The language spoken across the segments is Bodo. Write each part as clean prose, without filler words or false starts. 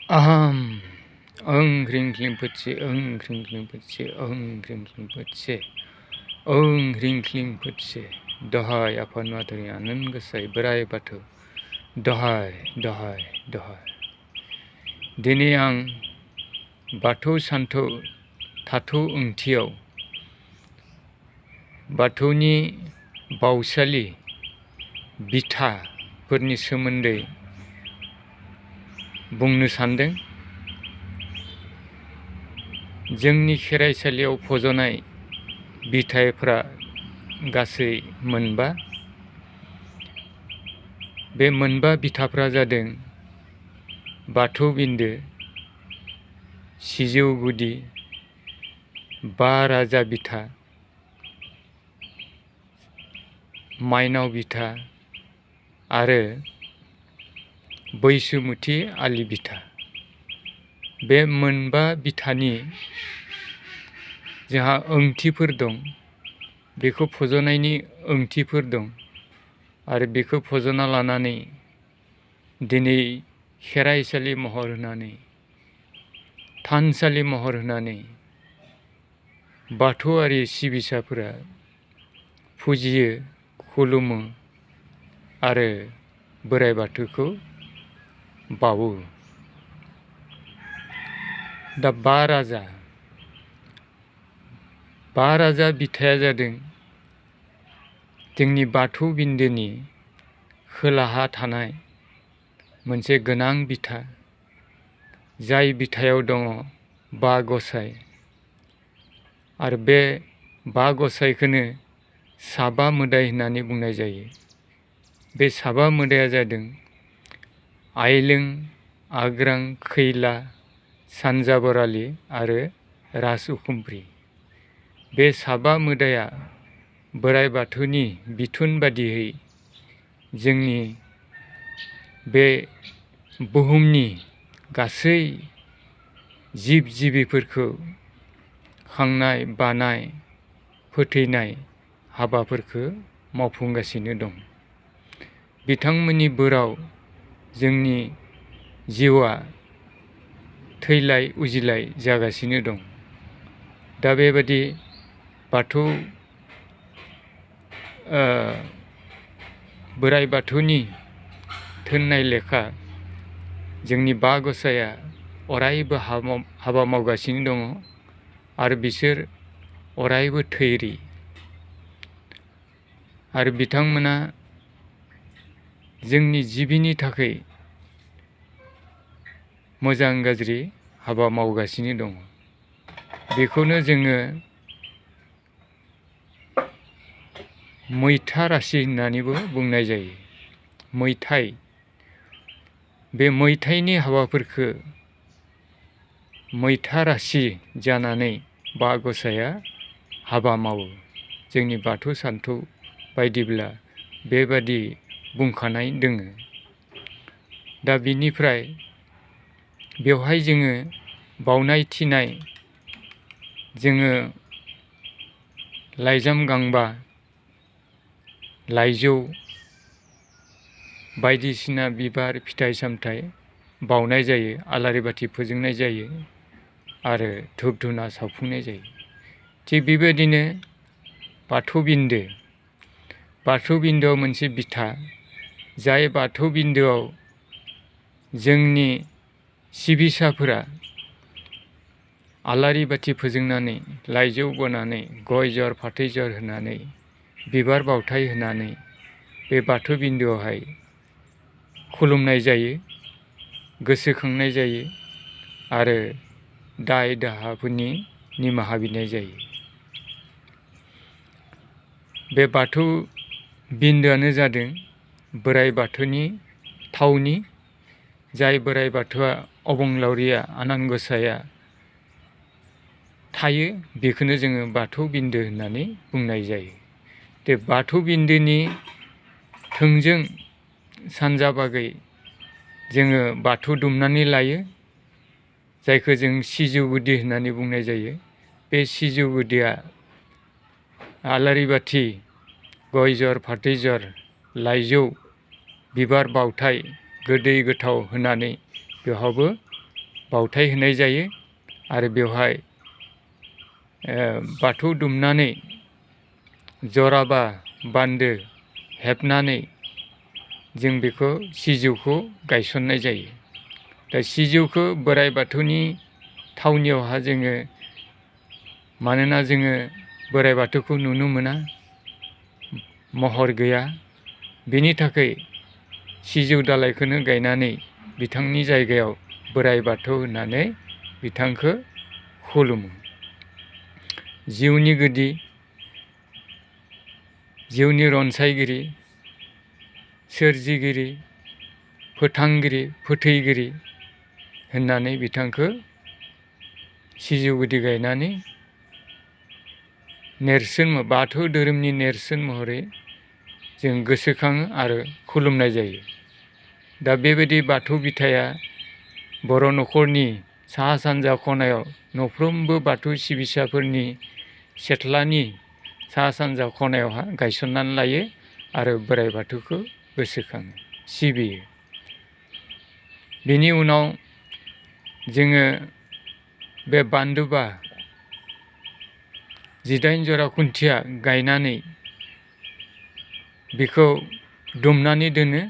अहम ओं ह्रीं क्लीं फुत्से ओं ह्रीं क्लीं फुत्से ओं ह्रीं क्लीं फुत्से ओं ह्रीं क्लीं फुत्से दहाय आफा नुवाथारि आनान गसाइ बोराइ बाथौ दहाय दहाय दहाय। दिनै आं बाथौ सान्थौ थाथौ ओंथियाव बाथौनि बावसालि बिथाफोरनि सोमोन्दै बुंनो सानदों। जोंनि खेराइसालियाव फज'नाय बिथाफोरा गासै मोनबा। बे मोनबा बिथाफ्रा जादों बाथौ बिन्दो, सिजौ गुदि, बा राजा बिथा, माइनाव बिथा आरो बैसोमुथि आलि बिथा। बे मोनबा बिथानि जोंहा ओंथिफोर दं, बेखौ फज'नायनि ओंथिफोर दं आरो बेखौ फज'ना लानानै दिनै खेराइसालि महर होनानै थानसालि महर होनानै बाथौआरि सिबिसाफोरा फुजियो, खुलुमो आरो बोराइ बाथौखौ बावो। दा बा राजा बिथाया जादों जोंनि बाथौ बिन्दोनि खोलाहा थानाय मोनसे गोनां बिथा, जाय बिथायाव दङ बा गसाइ आरो बे बा गसाइखौनो साबा मोदाइ होननानै बुंनाय जायो। बे साबा मोदाया जादों आइलों, आग्रां, खैला, सानजा बरालि आरो राज उखुमब्रि। बे साबा मोदाया बोराइ बाथौनि बिथोन बादियै जोंनि बे बुहुमनि गासै जिब जिबिफोरखौ खांनाय, बानाय, फोथैनाय हाबाफोरखौ मावफुंगासिनो दं। बिथांमोननि बोराव जोंनि जिउआ थैलाय उजिलाय जागासिनो दं। दा बेबादि बाथौ बोराइ बाथौनि थोननाय लेखा जोंनि बा गसाइया अरायबो हाबा मावगासिनो दङ आरो बिसोर अरायबो थैरि आरो बिथांमोना जोंनि जिबिनि थाखाय मोजां गाज्रि हाबा मावगासिनो दङ। बेखौनो जोङो मैथा रासि होननानैबो बुंनाय जायो। मैथाइ, बे मैथाइनि हाबाफोरखौ मैथा रासि जानानै बा गसाइया हाबा मावो। जोंनि बाथौ सान्थौ बायदिब्ला बेबादि बुंखानाय दोङो। दा बिनिफ्राय बेवहाय जोङो बावनाय थिनाय जोङो लाइजाम गांबा, लाइजौ बायदिसिना बिबार फिथाइ सामथाइ बावनाय जायो, आलारि बाथि फोजोंनाय जायो आरो धुप धुना सावफुंनाय जायो। थिग बेबायदिनो बाथौ बिन्दोआव मोनसे बिथा, जाय बाथौ बिन्दोआव जोंनि सिबिसाफोरा आलारि बाथि फोजोंनानै, लाइजौ बनानै, गय जर फाथै जर होनानै, बिबार बावथाय होनानै बे बाथौ बिन्दोआवहाय खुलुमनाय जायो, गोसोखांनाय जायो आरो दाय दाहाफोरनि निमाहा बिनाय जायो। बे बाथौ बिन्दोआनो जादों बोराइ बाथौनि थावनि, जाय बोराइ बाथौआ अबंलावरिया आनान गसाइया थायो, बेखौनो जोङो बाथौ बिन्दो होननानै बुंनाय जायो। बे बाथौ बिन्दोनि थोंजों सानजा बागै जोङो बाथौ दुमनानै लायो, जायखौ जों सिजौ गुदि होननानै बुंनाय जायो। बे सिजौ गुदिया आलारि बाथि, गय जर फाथै जर, लाइजौ, बिबार बावथाय गोदै गोथाव होनानै बेवहायबो बावथाय होनाय जायो आरो बेवहाय बाथौ दुमनानै जराबा बान्दो हेबनानै जों बेखौ सिजौखौ गायसननाय जायो। दा सिजौखौ बोराइ बाथौनि थावनियावहा जोङो, मानोना जोङो बोराइ बाथौखौ नुनो मोना, महर गैया, बेनि थाखाय सिजौ दालाइखौनो गायनानै बिथांनि जायगायाव बोराइ बाथौ होननानै बिथांखौ खुलुमो। जिउनि गुदि, जिउनि रनसायगिरि, सोरजिगिरि, फोथांगिरि, फोथैगिरि होननानै बिथांखौ सिजौ गुदि गायनानै नेरसोन, बाथौ धोरोमनि नेरसोन महरै जों गोसोखाङो आरो खुलुमनाय जायो। दा बेबायदि बाथौ बिथाया बर' न'खरनि साहा सानजा खनायाव न'फ्रोमबो बाथौ सिबिसाफोरनि सेथ्लानि साहा सानजा खनायावहा गायसननानै लायो आरो बोराइ बाथौखौ गोसोखाङो, सिबियो। बेनि उनाव जोङो बे बान्दोबा 18 जरा खुन्थिया गायनानै बेखौ दुमनानै दोनो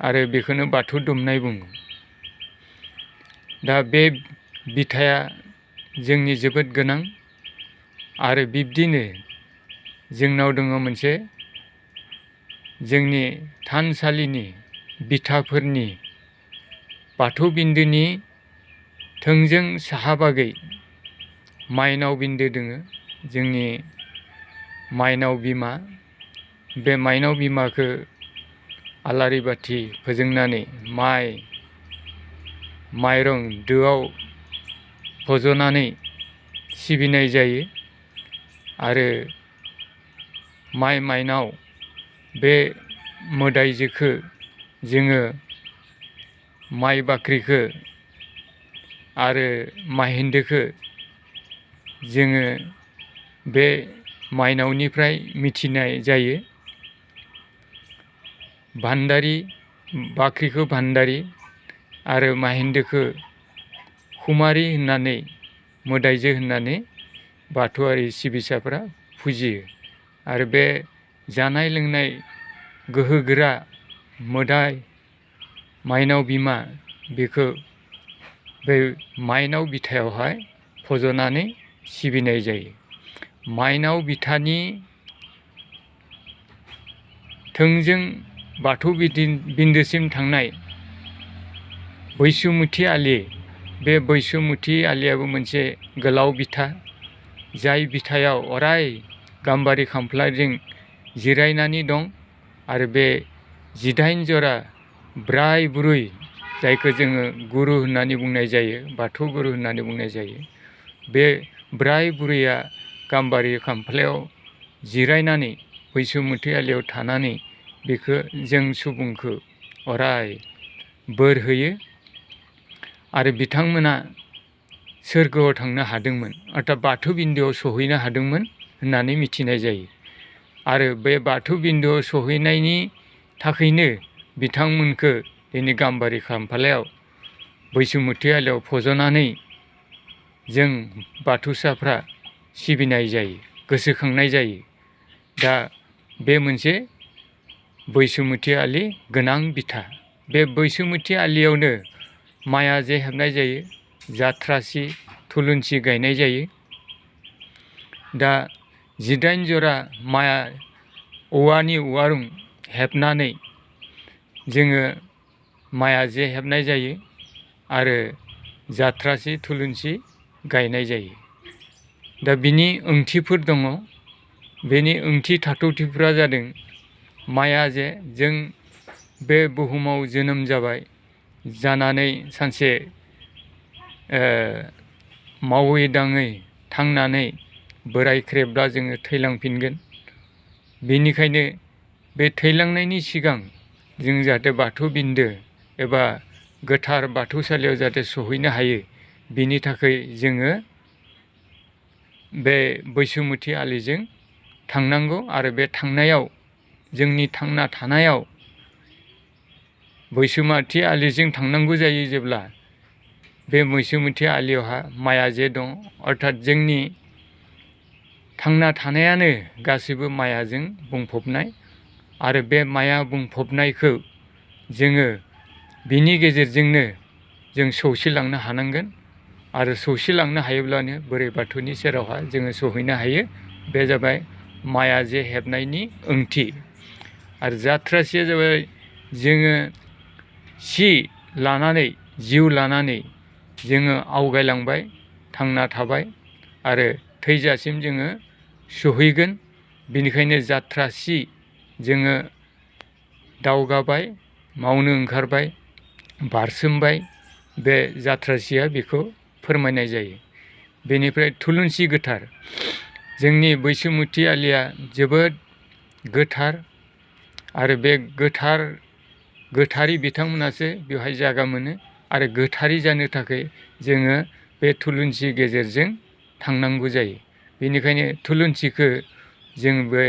आरो बेखौनो बाथौ दुमनाय बुङो। दा बे बिथाया जोंनि जोबोद गोनां आरो बिब्दिनो जोंनाव दङ मोनसे जोंनि थानसालिनि बिथाफोरनि बाथौ बिन्दोनि थोंजों साहा बागै माइनाव बिन्दो दोङो, जोंनि माइनाव बिमा। बे माइनाव बिमाखौ आलारि बाथि फोजोंनानै माइरं दोआव फज'नानै सिबिनाय जायो आरो माइ माइनाव बे मोदाइजोखौ जोङो माइ बाख्रिखौ आरो माहेन्दोखौ जोङो बे माइनावनिफ्राय मिथिनाय जायो। भान्दारि, बाख्रिखौ भान्दारि आरो माहेन्दोखौ खुमारि होननानै, मोदाइजो होननानै बाथौआरि सिबिसाफोरा फुजियो आरो बे जानाय लोंनाय गोहोगोरा मोदाइ माइनाव बिमा बेखौ बे माइनाव बिथायावहाय फज'नानै सिबिनाय जायो। माइनाव बिथानि थोंजों बाथौ बिन्दोसिम थांनाय बैसुमुथि आलि, बे बैसुमुथि आलियाबो मोनसे गोलाव बिथा, जाय बिथायाव अराय गाम्बारि खामफ्लायजों जिरायनानै दं आरो बे 18 जरा बोराय बुरै, जायखौ जोङो गुरु होननानै बुंनाय जायो, बाथौ गुरु होननानै बुंनाय जायो, बे बोराय बुरैया गाम्बारि खामफ्लायाव जिरायनानै बैसुमुथि आलियाव थानानै बेखौ जों सुबुंखौ अराय बोर होयो आरो बिथांमोना सोरगोआव थांनो हादोंमोन, अर्थात बाथौ बिन्दोआव सहैनो हादोंमोन होननानै मिथिनाय जायो आरो बे बाथौ बिन्दोआव सहैनायनि थाखायनो बिथांमोनखौ दिनै गाम्बारि खामफ्लायाव बैसुमुथि आलियाव फज'नानै जों बाथौसाफ्रा सिबिनाय जायो, गोसोखांनाय जायो। दा बे मोनसे बैसुमुथि आलि गोनां बिथा। बे बैसुमुथि आलियावनो माया जे हेबनाय जायो, जाथ्रासि, थुलुंसि गायनाय जायो। दा 18 जरा माया औवानि औवारुं हेबनानै जोङो माया जे हेबनाय जायो आरो जाथ्रासि, थुलुंसि गायनाय जायो। दा बिनि ओंथिफोर दङ। बेनि ओंथि थाथौथिफोरा जादों, माया जे जों बे बुहुमाव जोनोम जाबाय, जानानै सानसे मावै दाङै थांनानै बोरायख्रेबब्ला जोङो थैलांफिनगोन। बेनिखायनो बे थैलांनायनि सिगां जों जाहाथे बाथौ बिन्दो एबा गोथार बाथौसालियाव जाहाथे सहैनो हायो, बिनि थाखाय जोङो बे बैसुमुथि आलिजों थांनांगौ आरो बे थांनायाव, जोंनि थांना थानायाव बैसुमुथि आलिजों थांनांगौ जायो जेब्ला बे मैसोमुथि आलियावहा माया जे दं, अर्थात जोंनि थांना थानायानो गासैबो मायाजों बुंफबनाय आरो बे माया बुंफबनायखौ जोङो बिनि गेजेरजोंनो जों सौसिलांनो हानांगोन आरो सौसिलांनो हायोब्लानो बोराइ बाथौनि सेरावहा जोङो सहैनो हायो। बे जाबाय माया जे हेबनायनि ओंथि। आरो जाथ्रासेया जाबाय जोङो सि लानानै जिउ लानानै जोङो आवगायलांबाय, थांना थाबाय आरो थैजासिम जोङो सहैगोन। बेनिखायनो जाथ्रासि जोङो दावगाबाय, मावनो ओंखारबाय, बारसोमबाय, बे जाथ्रासिया बेखौ फोरमायनाय जायो। बेनिफ्राय थुलुंसि गोथार, जोंनि बैसोमुथि आलिया जोबोद गोथार आरो बे गोथारि बिथांमोनासो बेवहाय जायगा मोनो आरो गोथारि जानो थाखाय जोङो बे थुलुंसि गेजेरजों थांनांगौ जायो। बेनिखायनो थुलुंसिखौ जों बे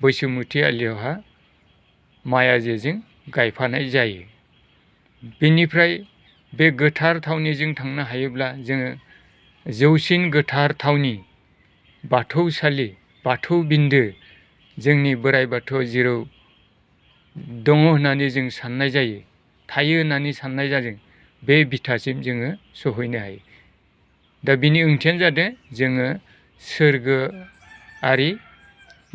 बैसोमुथि आलियावहा माया जेजों गायफानाय जायो। बेनिफ्राय बे गोथार थावनिजों थांनो हायोब्ला जोङो जौसिन गोथार थावनि बाथौसालि, बाथौ बिन्दो, जोंनि बोराइ बाथौआ जेराव दङ होननानै जों साननाय जायो, थायो होननानै साननाय जादों, बे बिथासिम जोङो सहैनो हायो। दा बिनि ओंथियानो जादों जोङो सोरगोआरि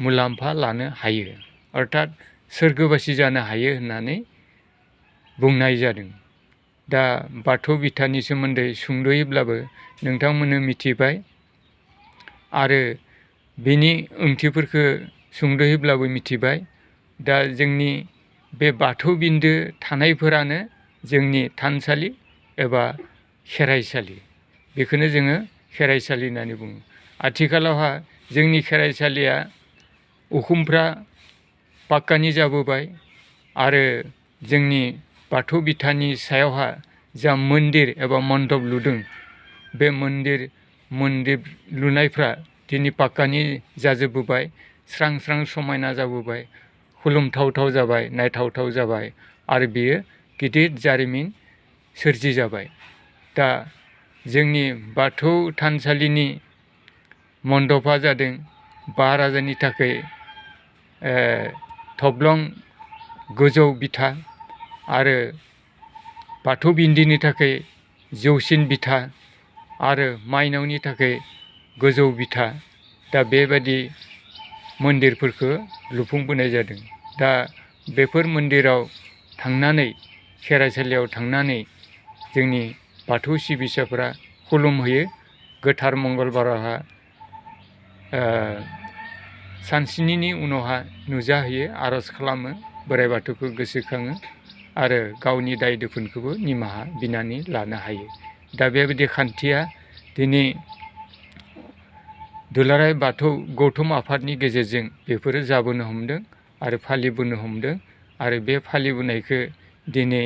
मुलाम्फा लानो हायो, अर्थात सोरगोबासि जानो हायो होननानै बुंनाय जादों। दा बाथौ बिथानि सोमोन्दै सुंद'यैब्लाबो नोंथांमोननो मिथिबाय आरो बिनि ओंथिफोरखौ सुंद'यैब्लाबो मिथिबाय। दा जोंनि बे बाथौ बिन्दो थानायफोरानो जोंनि थानसालि एबा खेराइसालि, बेखौनो जोङो खेराइसालि होननानै बुङो। आथिखालावहा जोंनि खेराइसालिया उखुमफ्रा पाक्कानि जाबोबाय आरो जोंनि बाथौ बिथानि सायावहा जा मन्दिर एबा मन्दप लुदों, बे मन्दिर लुनायफ्रा दिनै पाक्कानि जाजोबबोबाय, स्रां स्रां समायना जाबोबाय, खुलुमथावथाव जाबाय, नायथावथाव जाबाय आरो बेयो गिदिर जारिमिन सोरजि जाबाय। दा जोंनि बाथौ थानसालिनि मन्दपा जादों 5 राजानि थाखाय थब्लं गोजौ बिथा आरो बाथौ बिन्दोनि थाखाय जौसिन बिथा आरो माइनावनि थाखाय गोजौ बिथा। दा बेबायदि मन्दिरफोरखौ लुफुंबोनाय जादों। दा बेफोर मन्दिराव थांनानै, खेराइसालियाव थांनानै जोंनि बाथौ सिबिसाफोरा खुलुमहैयो। गोथार मंगलबारावहा सानस्निनि उनावहा नुजाहैयो, आर'ज खालामो, बोराइ बाथौखौ गोसोखाङो आरो गावनि दाय दोफोनखौबो निमाहा बिनानै लानो हायो। दा बेबायदि खान्थिया दिनै दुलाराय बाथौ गौथुम आफादनि गेजेरजों बेफोरो जाबोनो हमदों आरो फालिबोनो हमदों आरो बे फालिबोनायखौ दिनै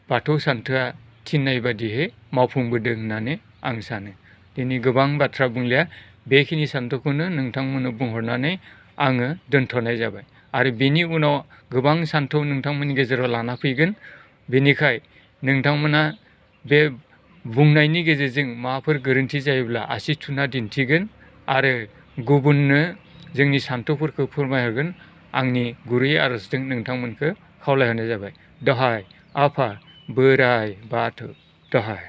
बाथौ सान्थौआ थिननाय बादियै मावफुंबोदों होननानै आं सानो। दिनै गोबां बाथ्रा बुंलिया, बेखिनि सान्थौखौनो नोंथांमोननो बुंहरनानै आङो दोनथ'नाय जाबाय आरो बेनि उनाव गोबां सान्थौ नोंथांमोननि गेजेराव लाना फैगोन। बेनिखाय नोंथांमोना बे बुंनायनि गेजेरजों माबाफोर गोरोन्थि जायोब्ला आसि थुना दिन्थिगोन आरो गुबुननो जोंनि सान्थौफोरखौ फोरमायहरगोन। आंनि गुरै आर'जजों नोंथांमोनखौ खावलायहरनाय जाबाय। दहाय आफा बोराइ बाथौ, दहाय।